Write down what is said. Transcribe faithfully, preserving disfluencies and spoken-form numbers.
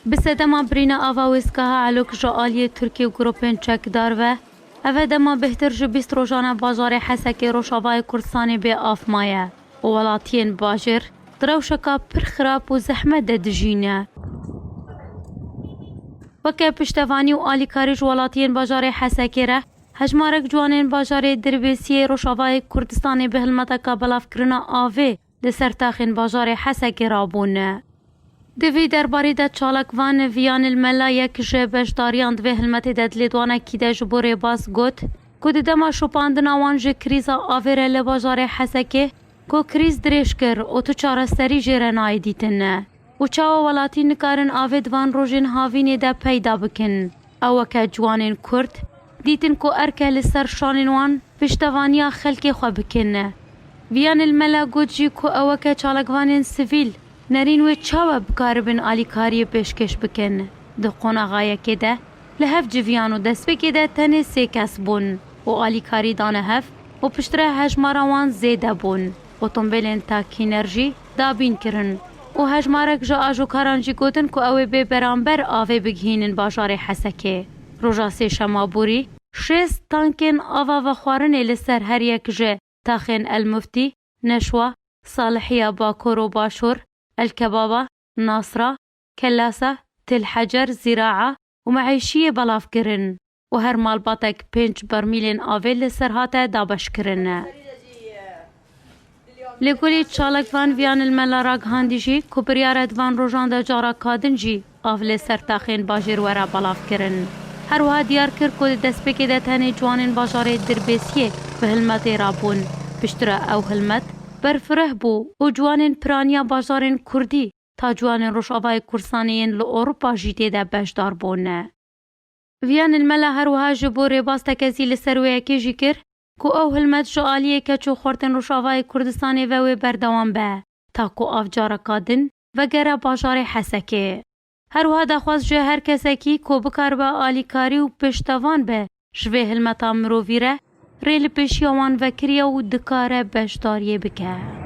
Bi sedema birîna ava wêzgeha Elok ji aliyê Tirkî û grûpên çekdar ve, ev e dema bêhtir ji bîst rojan e bajarê Hesekê Rojavayê Kurdistanê bê av maye û welatiyên bajêr di rewşeka pir xirab û zehmet de dijîne. Weke piştevanî û alîkarî ji welatiyên bajarê Hesekê re, hejmarek ciwanên bajarê Dirbêsiyê Rojavayê Kurdistanê bi hilmeteka belavkirina avê li ser taxên bajarê Hesekê rabûne. Di vî derbarî de çalakvan Viyanil Mela, yek ji beşdariyan di vê hilmetê de, di lêdwanekî de ji bo Rêbaz got ku di dema şopandina wan ji krîza avê re li bajarê Hesekê, ku krîz dirêj kir û tu çareserî jê re nayê dîtin, û çawa welatî nikarin avê di van rojên havînê de peyda bikin. Ew weke ciwanên Kurd dîtin ku erke li ser şanên wan piştevaniya xelkê xwe bikin. Viyanil Mela got jî ku ew weke çalakvanên sivîl nerîn wê çawa bikaribin alîkariyê pêşkêş bikin. Di qonaxa yekê de li hev civiyan û destpêkê de tenê sê kes bûn û alîkarî dane hev û piştre hejmara wan zêde bûn. Otombêlên takîner jî dabîn kirin û hejmarek ji ajokaran jî gotin ku ew ê bê beramber avê bigihînin bajarê Hesekê. Roja sêşema borî şêst tankên ava vexwarinê li ser her yek ji taxên El Muftî, Neşwa, Salihiya Bakur û Başûr, El Kebaba, Nasra, Kelasa, Til Hecer, Zîraa û Meîşiyê belav kirin û her malbatek pênc bermîlên avê li ser hate dabeşkirin. Lêkolî çalakvan Viyanil Mela ragihandî jî ku biryar e di van rojan de careka din jî av li ser taxên bajêr were belavkirin. Her wiha diyar kir ku di destpêkê de tenê ciwanên bajarê Dirbêsiyê bi hilmetê rabûn. Piştre ew hilmet berfireh bû û ciwanên piraniya bajarên Kurdî ta ciwanên Rojavayê Kurdistanê yên li Ewropa jî tê de beşdar bûn. Viyanil Mela her wiha ji bo Rêbaz tekezî li ser wê yekê jî kir ku ew hilmet ji aliyê keç û xortên Rojavayê Kurdistanê ve wê berdewam be, ta ku av careka din vegere bajarê Hesekê. Her wiha daxwaz ji her kesekî ku bikaribe alîkarî û piştevan be ji vê hilmeta mirovî re, rê li pêşiya wan vekiriye û dikare beşdariyê bike.